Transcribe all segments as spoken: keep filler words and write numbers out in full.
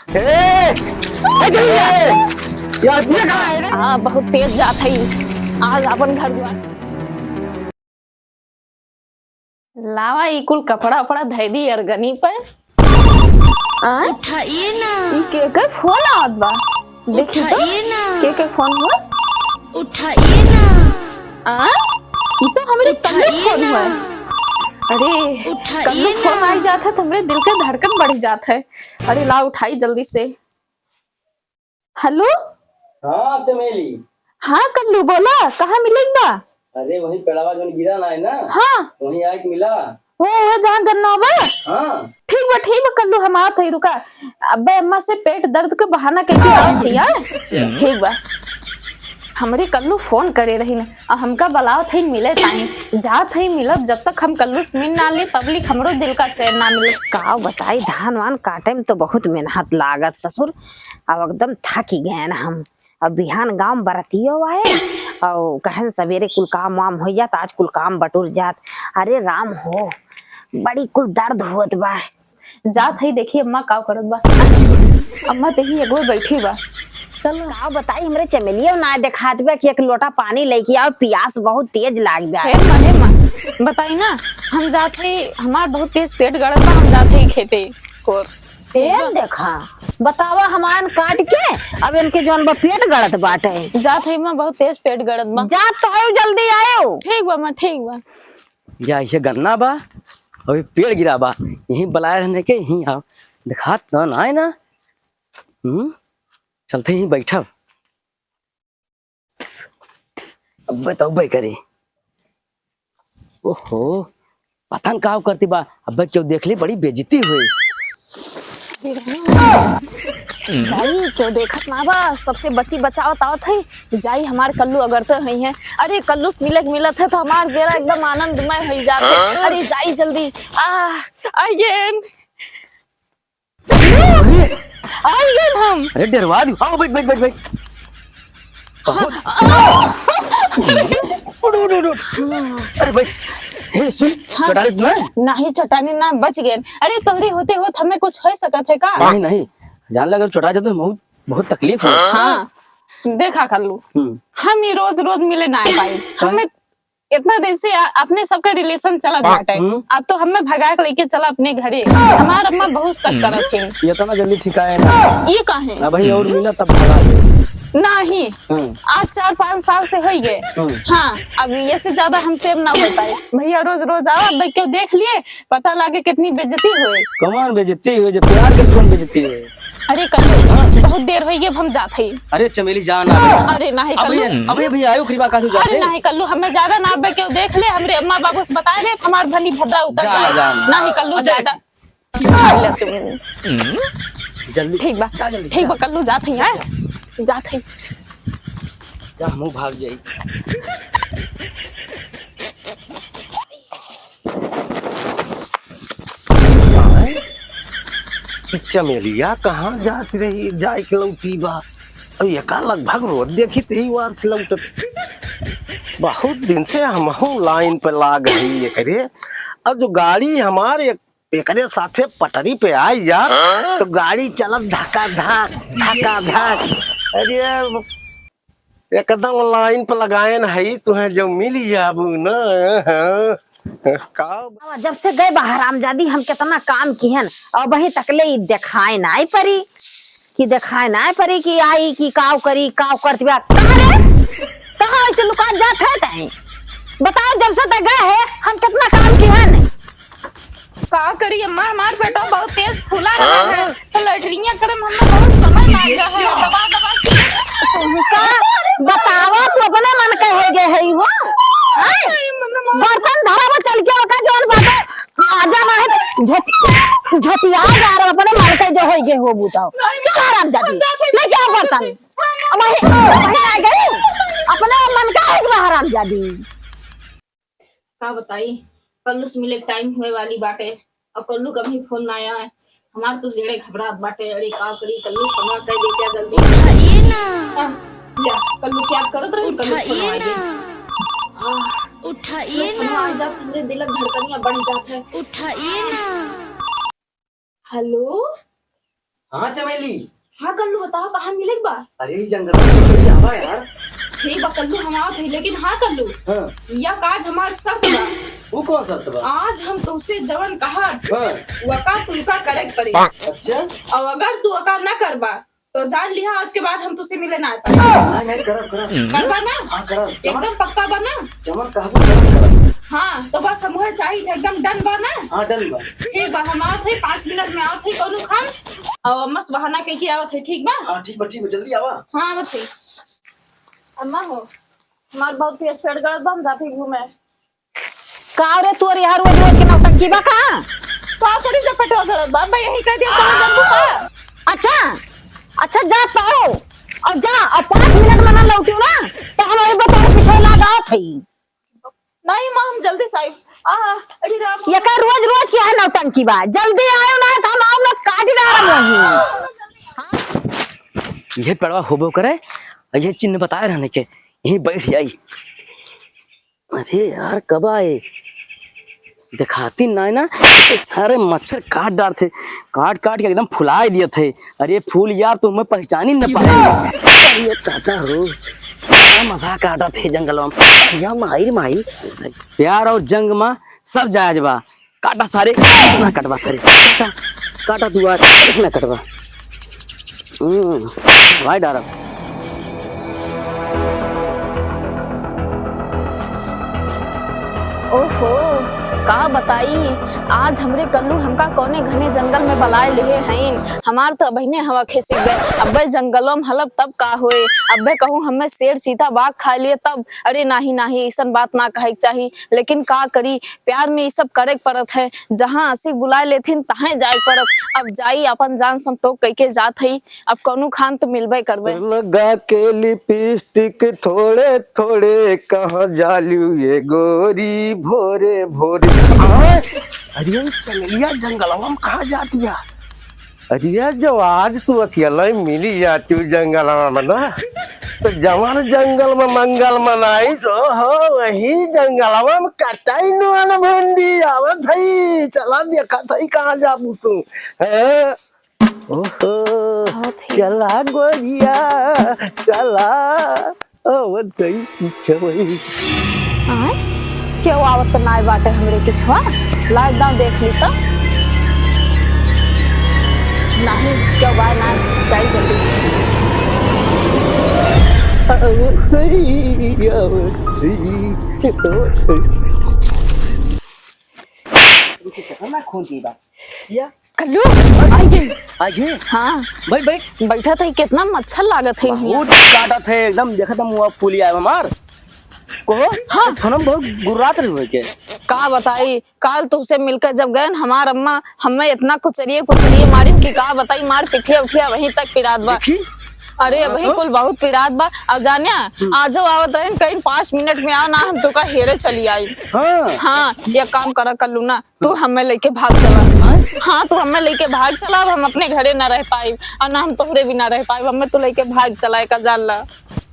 ए, ए, चलिए। यार, ये कहाँ है रे? हाँ, बहुत तेज जात है। आज अपन घर द्वार। लावा, ई कुल कपड़ा उपड़ा धै दी अरगनी पे। आ? उठाइए ना। ई के के फोन आवत बा? देखी तो, उठाइए ना। के के फोन हुआ? उठाइए ना। आ? ई तो हमरे कल्लू उठाइए फोन ना। हुआ। अरे, उठाइए कल्लू फोन ना। आई जात है तो हमरे दिल के धड़कन बढ़ जात है। अरे, ला उठाई जल्दी से। हेलो? हाँ, चमेली। हाँ, कल्लू, बोला, कहाँ मिले के बा? अरे, वही पेड़वा जौन गिरा ना है ना? हाँ। वहीं आके मिला। वो, वो जहाँ गन्ना बा? हाँ। ठीक बा, ठीक बा, कल्लू, हम आवत हई, रुका। अबे, अम्मा से पेट दर्द के बहाना कइके आवत हई, हाँ? अच्छा। ठीक बा। हमरे कल्लू फोन करे रही न, आ हमका बलावत हई मिले ताई। जात हई मिलब, जब तक हम कल्लू से मिल ना ली, तब लिक हमरो दिल का चैन ना मिले। का बताई, धान वान काटे में तो बहुत मेहनत लागत ससुर। अब एकदम थकी गएन हम। अब बिहान गाँव में बरतियो आए, और कहन सबेरे कुल काम वाम होइ जात, आज कुल काम बटुर जात। अरे राम हो, बड़ी कुल दर्द होत बा। जात हई देखी अम्मा का करत बा। अम्मा तेही एगो बैठी बा। चल। का बताई, हमरे चमेलियो ना देखात बा कि एक लोटा पानी लेके आओ, पियास बहुत तेज लाग बा। हे माँ, हे माँ, बताई ना, हम जात हई, हमार बहुत तेज पेट गड़त बा, हम जात हई खेते कोर। ए, देखा, बतावा, हमान काट के अब इनके जौन बा पेट गड़त बाटे। जात हई माँ, बहुत तेज पेट गड़त बा। जात तो हई, जल्दी आयो। ठीक बा माँ, ठीक बा। या इसे गन्ना बा, अभी पेड़ गिरा बा, यहीं बलाए रहने के, यहीं आओ, दिखात ना, ना आए ना। हम्म, चलते यहीं बैठब। अब्बे तौबे करी। ओहो, पता न का करती बा। अब्बे केहू देख ली, बड़ी बेइज्जती होई। जाई, केहू देखत ना बा, सबसे बची बचावत आवत है। जाई, हमार कल्लू अगर तो हई है। अरे, कल्लू से मिले के मिलत है तो हमार जेरा एकदम आनंदमय होई जात है। अरे, जाई जल्दी। आ, again। अरे! आ गए हम। अरे, डरवा दी। आओ, बैठ, बैठ, बैठ, बैठ। बहुत उठ, उठ, उठ, उठ। अरे भाई, हे सुन, हाँ। चटानी ना? नहीं, चटानी ना, बच गए। अरे, तोहरी होते होत हमें कुछ हो सकत है का? नहीं, नहीं, जान लगा चटा जाते तो बहुत, बहुत तकलीफ हो। हाँ, देखा कल्लू, हम्म। हम ये रोज रोज मिले ना पाई। काहे? हमें इतना दिन से आ-, अपने सबके relation चलत बाटे। हम्म। अब तो हमें भगा के लेके चला अपने घरे। हमार अम्मा बहुत शक हम्म। करत है। ये तो ना जल्दी ठिकाए ना। ये काहे? अब भाई और मिला तब भगा दे। नहीं। हम्म। आज चार पाँच साल से होई गए। हम्म। हाँ, अब ये से ज्यादा हमसे अब ना हो पाए। भैया रोज रोज आवा, अब क्यों देख लिए, पता लागे कितनी बेइज्जती होए। कमान बेइज्जती होए, जब प्यार के कौन बेइज्जती होए? अरे कल्लू, बहुत देर होई गए, अब हम जात हई। अरे चमेली जान, अबे। अरे नाही अबे, कल्लू। अबे, अबे आयो, करीबा का तू जात अरे है? नाही कल्लू, हमें ज्यादा ना अबे क्यों देख ले, हमरे अम्मा बाबू से बता दे, हमार भनी भद्रा उतर जान, जाए। जान। नाही कल्लू अच्छा, ज्यादा। ले चुम्मी। जल्दी। ठीक बा, जा जल्दी, ठीक जा। बा कल्लू, जात हई, हैं? जात हई। जा, हमहू भाग जाई। आय, ई चमेलिया कहाँ जात रही, जाए के लौटी बा। अब एका लगभग रोज देखी त ही वार से लौटत। बहुत दिन से हमहू लाइन पे लाग हई एकरे। अब जो गाड़ी हमार एक एकरे साथे पटरी पे आई जा, हाँ? तो गाड़ी चलत धका धक, धका धक। अरे, एकदम लाइन पे लगाएन हई, तुहें जो मिल जाबू न। हाँ, का? जब से गए बा हरामजादी, हम कितना काम किहन, अबहीं तकले ई देखाए नाई परी, कि देखाए नाई परी कि आई, कि काव करी, काव करत बा। कहाँ रे? कहाँ ऐसे लुका जात है तैं? बताओ, जब से तैं गए है, हम कितना काम किहन। का करी अम्मा, हमार पेटवा बहुत तेज फूला रहा है, तो लैट्रिनिया करे में हमें बहुत समय लाग रहा है, दबा दबा के। तुमका बतावा, तू अपने मन के हो गए है हो, हैं? बर्तन धरावा चल के ओका जौन बाटे, आजा ना है, झट-, झटिया जा रहा अपने मन के जो हो गए हो बुताओ। चल हराम जादी, ले क्या बर्तन? वही, वही आ गई, अपने मन का हो गया हराम जादी। का बताई, कल्लू से मिले के टाइम होए वाली बाटे, और कल्लू का भी फोन ना आया है। हमार तो जेड़े घबरात बाटे। अरे का करी, कल्लू फोनवा कर देते जल्दी। उठाइए ना। आ, या, कल्लू क्या करत रहे, कल्लू फोन उठाइए आ गया। ना। आ, उठाइए कल्लू फोनवा ना। आ जात, हमरे दिलक धड़कनिया बढ़ जात है। उठाइए ना। हेलो, हाँ चमेली। हाँ कल्लू, बताओ कहाँ मिले के बा? अरे ई जंगल में तो कहीं आवा यार। ठीक बा कल्लू, हम आवत हई, लेकिन हाँ कल्लू, हाँ। या काज हमार शर्त बा। वो कौन शर्त बा? आज हम तुमसे जवन कहब, हाँ। वका तुमका करे के पड़ी। अच्छा। और अगर तू वका ना करबा, तो जान लिहा आज के बाद हम तुसे मिले ना आए पाए। नहीं, नहीं, करब, करब। करबा ना? हाँ, करब। जमन एकदम पक्का बा ना? जमन कहबो, जमन करब। हाँ, तो बस हम वह चाहित है, एकदम done बा ना? हाँ, done बा। ठीक बा, हम आवत हई, पाँच मिनट में आवत हई कौनो खान, और अम्मा से बहाना कइके आवत हई, ठीक बा? हाँ, ठीक बा, ठीक बा, जल्दी आवा। हाँ, आवत हई। अम्मा हो, हमार बहुत तेज पेट गड़त बा, हम जात हई घूमे। का रे तोर यहाँ रोज रोज के नौटंकी बा का? का करी जब पेटवा गड़त बा, मैं यही कह दिया, तोहरा जानबू का? अच्छा, अच्छा जा तो, और जा, और पाँच मिनट में ना लौटियो ना, तो हम अभी तोरे पीछे लाग आवत हई। नहीं माँ, हम जल्दी से आइब। आ, अरे राम। ये का रोज रोज के है नौटंकी बा, जल्दी आयो ना तो हम आउब ना काट डारब वहीं। ये पेड़वा होबो करे, ये चिन्ह बताए रहने के, यहीं बैठ जाई। अरे यार, कब आए? देखाती नाय ना, ये सारे मच्छर काट डारथे, काट काट के एकदम फुलाए दियथे। अरे फूल यार, तो हमें पहचानी न पाए। अरे दादा हो, क्या मजाक काटथे जंगलवा में। या माई रे माई। प्यार और जंग में सब जायज बा। काटा सारे, इतना कटवा सारे, काटा, काटा दुआर, इतना कटवा। हम्म, भाई डारब। ओहो, का बताई, आज हमरे कल्लू हमका कौने घने जंगल में बलाए लिहे हईन। हमार तो अबहिने हवा खिसिक गए। अब्बे जंगलों में हलब तब का होए, अब्बे कहूँ हमें शेर चीता बाघ खा लिए तब। अरे नाही नाही, ऐसन बात ना कहे के चाही, लेकिन का करी, प्यार में ई सब करे के पड़त है। जहाँ आशिक बुलाए लेथिन, तहें जाए के पड़त। अब जाई, अपन जान संतोष कइके जात हई। अब कौनो खान त मिलबे करबे। लगा के लिपस्टिक थोड़े थोड़े, कहाँ जालू ये गोरी भोरे भोरे। आय, अरे चमेलिया जंगलवा में कहाँ जात बिया? अरे जो आज तू अकेला ही मिली जाती हूँ जंगलवा में ना, तो जवन जंगल में मंगल मनाई तो हो वही जंगलवा में कटाई नोन भंडी आवत हई। चला देखत हई कहाँ जाबू तू। हाँ? ओहो, आवत हई। चला गोरिया, चला। आवत हई पीछे वही। आय? केहू आवत त नाय बाटे हमरे पिछवा। लाग दाव देख ली त। नाही, केहू बाय ना, जाई जल्दी। आवत हई, आवत हई, आवत हई। तुमके चक्कर ना खून की बात। या? कल्लू, आइए। आइए। हाँ। बैठ, बैठ। बैठा था, कितना मच्छर लागत है बहुत यहाँ। काटत है, एकदम देखत हम मुँह फूली आए हमार। कहो, हाँ। फोन में बहुत गुर्रात रही हुए के। का बताई, काल तुमसे मिलकर जब गए न, हमार अम्मा हमें इतना कुचरिए, कुचरिए मारिन कि का बताई, मार पिठिया उठिया वहीं तक पिरात बा। देखी? अरे, हाँ, वही तो? कुल बहुत पिरात बा। अब जान्या, हम्म। आजो आवत रहन, कहीं पाँच मिनट में आओ ना, हम तोका हेरे चली आई। हाँ। हाँ, ये काम करा कल्लू ना, तू हमें लेके भाग चला। हाँ? हाँ, तू हमें लेके भाग चला, अब हम अपने घरे ना रह पाइब और ना हम तोहरे बिना रह पाइब, हमें तू लेके भाग चला, एका जान ला।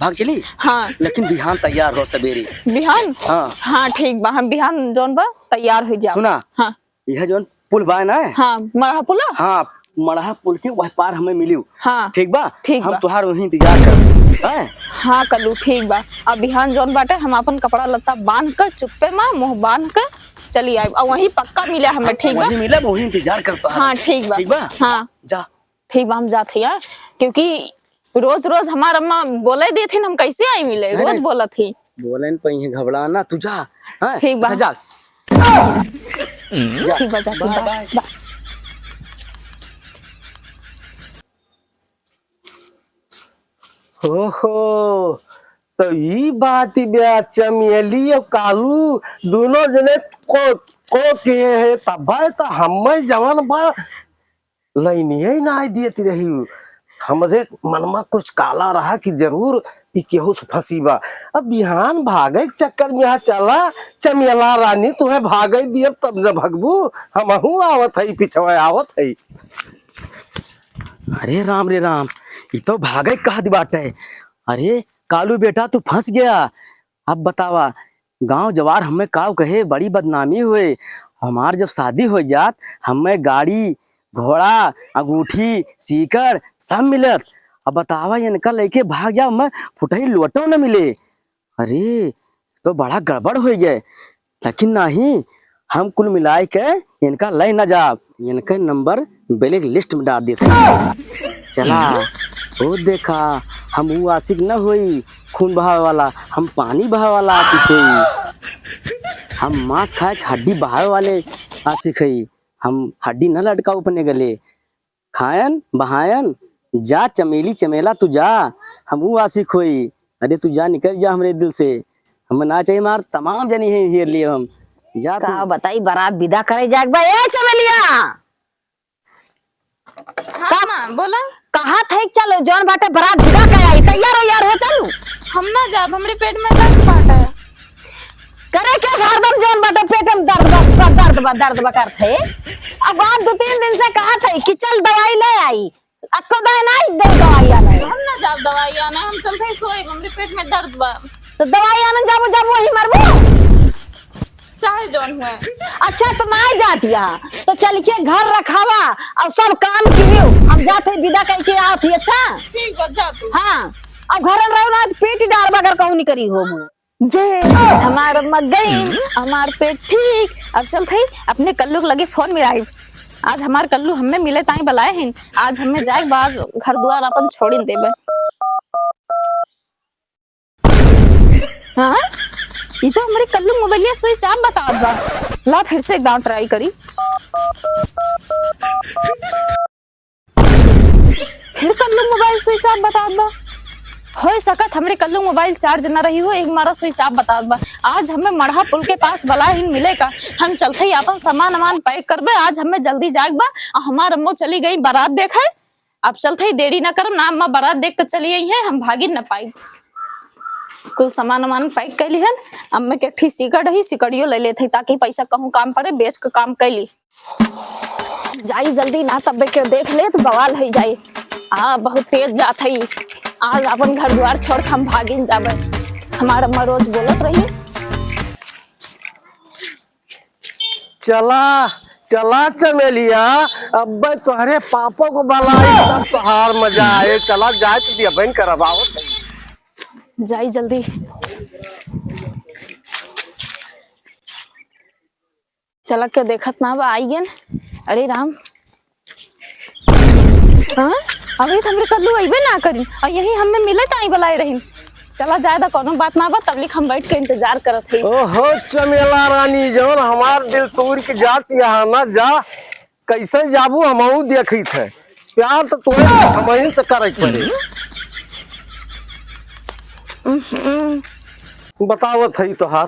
भाग चली? हाँ। लेकिन बिहान तैयार हो सबेरे। बिहान? हाँ। हाँ, ठीक बा, हम बिहान जौन बा तैयार हो जाओ। सुना? हाँ। यह जौन पुल बा ना? हाँ, मड़हा पुला? हाँ, मड़हा पुल के वह पार हमें मिलियो। हाँ। ठीक बा? ठीक हम बा। तोहार वहीं इंतजार करब। हैं? हाँ, कल्लू, ठीक बा। अब बिहान जौन बाटे, हम अपन कपड़ा लत्ता बांध के, चुप्पे मा मुँह बांध के चली आइब। और वहीं पक्का मिला हमें, ठीक बा? वहीं मिलब, वहीं इंतजार करब तोहार। हाँ, ठीक बा। ठीक बा? हाँ। जा। ठीक बा, हम जात हई, हाँ। क्योंकि रोज रोज हमार अम्मा बोले देथिन, हम कैसे आई मिले? नहीं, रोज नहीं। बोलत ही। बोले न पइहे, घबरा ना, तू जा। हाँ? ठीक बा। अच्छा, जा। जा। ठीक बा, जा, ठीक बा। Bye, bye. बाय। ओहो, तो ई बात बा, चमेली और कालू दोनों जने को, को के है, तब भाई तो हमें जवन बा लइनिये नाय दियत रही। हमरे मन में कुछ काला रहा कि जरूर ई केहू से फंसी बा। अब बिहान भागे के चक्कर में यहाँ चला, चमेला रानी, तुहें भागे दियब तब न भगबू, हमहू आवत हई, पिछवा आवत हई। अरे राम रे राम, ई तो भागे के कहत बाटे। अरे कालू बेटा, तू फंस गया। अब बतावा, गांव जवार हमें काव कहे, बड़ी बदनामी हुए। हमार जब शादी हो जात, हमें गाड़ी, घोड़ा, अंगूठी, सीकर सब मिलत। अब बतावा, इनका लइके भाग जाब, हमें फुटही लोटो न मिले। अरे, तो बड़ा गड़बड़ होइ गए। लेकिन नहीं, हम कुल मिलाए के इनका लइ न जाब, इनके नंबर black list में डार देत हई। चला, ओ देखा, हम ऊ आशिक न होई खून बहावे वाला, हम पानी बहावे वाला आशिक होई। हम मांस खाए के हड्डी बहावे वाले आशिक हई। हम हड्डी न लटकाऊ अपने गले, खायन बहायन, जा चमेली चमेला तू जा, हम ऊ आशिक होई। अरे तू जा, निकल जा हमरे दिल से, हमें ना चाहिए। हमार तमाम जनी है हेर लिए हम। जा तू। का बताई, बारात विदा करे जाग बा। ए चमेलिया! हाँ का माँ, बोला। कहा थे, चलो जौन बाटे बारात विदा करे आई, तैयार हो यार, हो चलू। हम ना जाब, हमरे पेट में दर्द बाटे। करे के हरदम जौन बाटे पेट में दर्द बा, दर्द बा, दर्द बा करत है। अब बात दो तीन दिन से कहत है कि चल दवाई ले आई, अक्को दाए ना आई, दो दवाई आने। हम ना जाब दवाई आने, हम चलत है सोए, हमरे पेट में दर्द बा। तो दवाई आने जाबो, जाबो वही मरबो। चाहे जौन हुए। अच्छा, तो ना जात या, तो चल के घर रखावा और सब काम कियो। हम जात है विदा करके आवत ही। अच्छा? ठीक बा, जा तू। हाँ, अब घर में रहो ना, तो पेट डाल बगर कहूँ नहीं करी हो। जे हमार मगई, हमार पेट ठीक। अब चलत ही अपने कल्लू के लगे फोन मिलाई। आज हमार कल्लू हमें मिले ताई बुलाए हिन। आज हमें जाए बा, आज घर दुआर अपन छोड़िन देबे। हाँ, ई तो हमरे कल्लू मोबाइलिया switch off बतावत बा। ला फिर से एक दांव try करी। फिर कल्लू मोबाइल switch off बतावत बा। हो सकत हमरे कल्लू मोबाइल charge न रही हो, एक मारा switch off बतावत बा। आज हमें मड़हा पुल के पास बला ही मिले का, हम चलते ही अपन सामान वामान pack करबे। आज हमें जल्दी जाग बा, आ हमार अम्मो चली गई बारात देखे। अब चलत ही, देरी न करब, ना अम्मा बारात देख के चली आई है, हम भागी न पाई। कुल सामान वामान pack कर लिहन। अम्मा के एक ठी सीकड़ रही, सीकड़ियो ले लेत ही, ताकि पैसा कहूँ काम पड़े, बेच के काम कर ली। जाई जल्दी, ना तब्बे के देख ले तो बवाल है जाई। आ, बहुत तेज जात है। आज अपन घर दुआर छोड़ के हम भागिन जाबे। हमार अम्मा रोज बोलत रही। चला, चला चमेलिया, अब्बे तोहरे पापो को बलाई, तब तोहार मजा आए। चला, जाए तो दिया बहन करब, आवत। जाई जल्दी। चला, के देखत ना बा, आई गेन। अरे राम, हाँ? अभी तो हमरे कल्लू अइबे ना करी, और यही हमें मिले ताई बुलाए रही। चला जाए दा, कोनो बात ना बा, तबलिक हम बैठ के इंतजार करत हई। ओहो चमेला रानी, जौन हमार दिल तूर के जात यहाँ ना जा, कैसे जाबू हमहू देखी थे। प्यार तो तोरे हमही से करे के पड़े। हम्म। बतावत हई तोहार।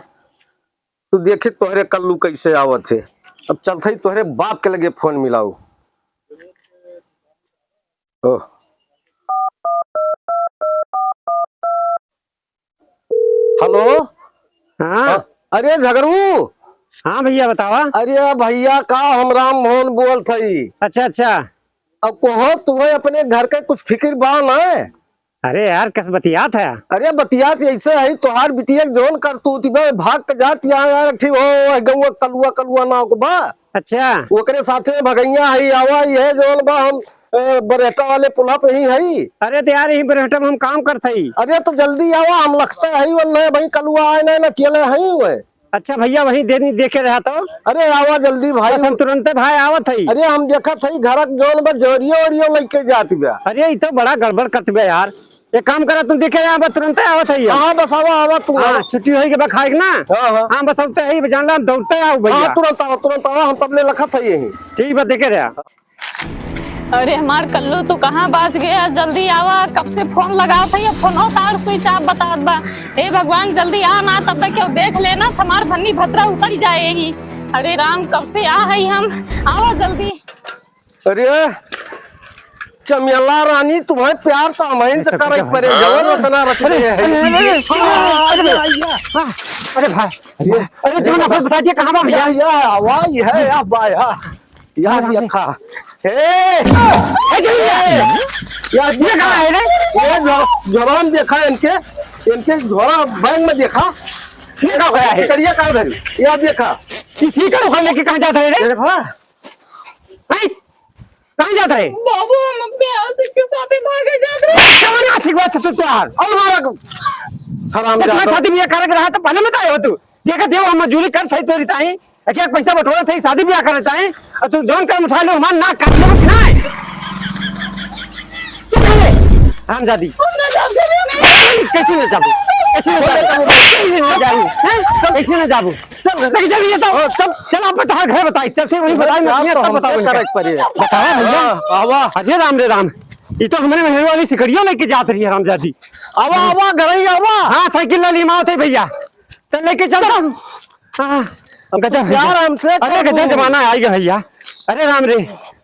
तू देखी तोहरे कल्लू कैसे आवत है। अब चलत ही तोहरे बाप के लगे फोन मिलाऊ। ओह। हेलो। हाँ। अ-, अरे झगड़ू। हाँ भैया बतावा। अरे भैया का हम राम मोहन बोलत हई। अच्छा अच्छा। अब कहो तुम्हें अपने घर के कुछ फिक्र बा ना? अरे यार, कस बतियात है? अरे बतियात ऐसे है, तोहार बिटिया के जौन करतूत बा, भाग के जात यहाँ यार, एक ठे हो, गौवा कलुआ, कलुआ नाव के बा। अच्छा। ओकरे साथे में भगैया है, आवा, ये जौन बा हम, अ, बरेटा वाले पुला पे ही है। अरे तो यार, यही बरेटा में हम काम करत हई। अरे तो जल्दी आवा, हम लगता है, वरना भाई कलुआ आए ना, ना अकेले है वह। अच्छा भैया, वहीं दे, देखे रहा तो। अरे आवा जल्दी भाई। बस हम तुरंते भाई आवत हई। अरे हम देखत हई घरक जौन बा जोरियो ओरियो लइके जात बा। अरे ई तो बड़ा गड़बड़ करत बा यार। एक काम करा, तुम देखे रहा, बस तुरंते आवत हई। हाँ बस आवा, आवा तू हाँ, आवा। छुट्टी होई के बा खाए के ना। हाँ, हाँ। हाँ बस आते ही जान ला, दौड़ते आओ भैया। हाँ तुरंत आवा, तुरंत आवा, हम तबले लखत हई यहीं। ठीक बा, देखे रहा। अरे हमार कल्लू, तू कहाँ बाज गया? जल्दी आवा, कब से फोन लगावत हई, फोनो तार switch off बतावत बा। हे भगवान, जल्दी आ ना, तब तक केहू देख लेना, हमार भन्नी भद्रा उतर जाए यहीं। अरे राम, कब से आ हई हम, आवा जल्दी। अरे चमेला रानी, तुम्हें प्यार तो हमहिन से अच्छा, करे अच्छा, पड़े, हाँ। जवन रचना रच अरे, गए हैं। अरे, अरे, अरे, अरे, अरे, अरे, अरे भाई, अरे, अरे, जो नफरत बता दिया, कहाँ बा भैया? या, या, आवा, ये है, या, बा, या। यार, अरे, ये खा। ए! ए, चल, ए! यार, ये कहाँ है रे? ये जो, जवान देखा इनके, इनके झोला बैग में देखा। ये कहाँ गया है? चिकड़िया कहाँ धरी? यार, देखा। इसी का उखाड़ लेके कहाँ जाता है रे? ये देखा। नहीं। कहाँ जात रहे? बाबू, हम अपने आशिक के साथे भागे जात रहे। कौन आशिक बा तू तोहार? और मारा को। हराम इतना जादा। शादी बियाह करे के रहा तो पहले में तो आए हो तू। देखा देव हम मजूरी कर सही तोरी ताई। एक एक पैसा बटोरा थे, शादी बियाह करे ताई। और तू जौन कदम उठा ले, हमार नाक काट लेबो कि नाई? चल रे, हरामजादी। हम ना जाब देवे में। कैसे ना जाबू? कैसे ना जाबू? कैसे ना जाबू? हैं? कैसे ना जाबू? चल, लेके चल, ये तो। ओ, चल। चल, आप बता, घर बताई। चल, ठीक, वहीं बताई, मैं घर तुझे तो सब हमसे बताऊँ इनका। करे के पड़ी है। बतावा भैया। हाँ, आवा। अरे राम रे राम, ये तो हमारे महल वाली सिकड़िया लेके जात रही है हरामजादी। आवा, आवा, घरई आवा। हाँ, साइकिल ले ली, माँ थे भैया। चल, लेके चल। चल। हाँ, अब गजब है। यार, हमसे अरे, कर गजब दू। जमाना आ गया भैया। अरे राम रे।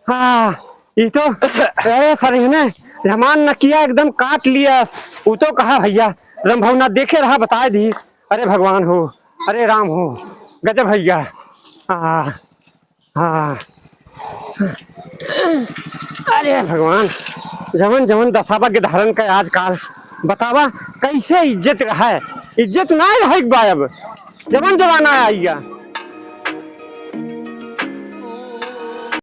हाँ, ये तो, अरे सर, इन्हें जमान नकिया एकदम काट लिया। वो तो कहा भैया, रंभौना देखे रहा, बताए दी। अरे भगवान हो, अरे राम हो, गजब भैया। हाँ, हाँ। अरे भगवान, जवन जवन दशा बा गिधारन का आजकाल, बतावा कैसे इज्जत रहे? इज्जत नाहीं रहे बा अब, जवन जमाना आइगा।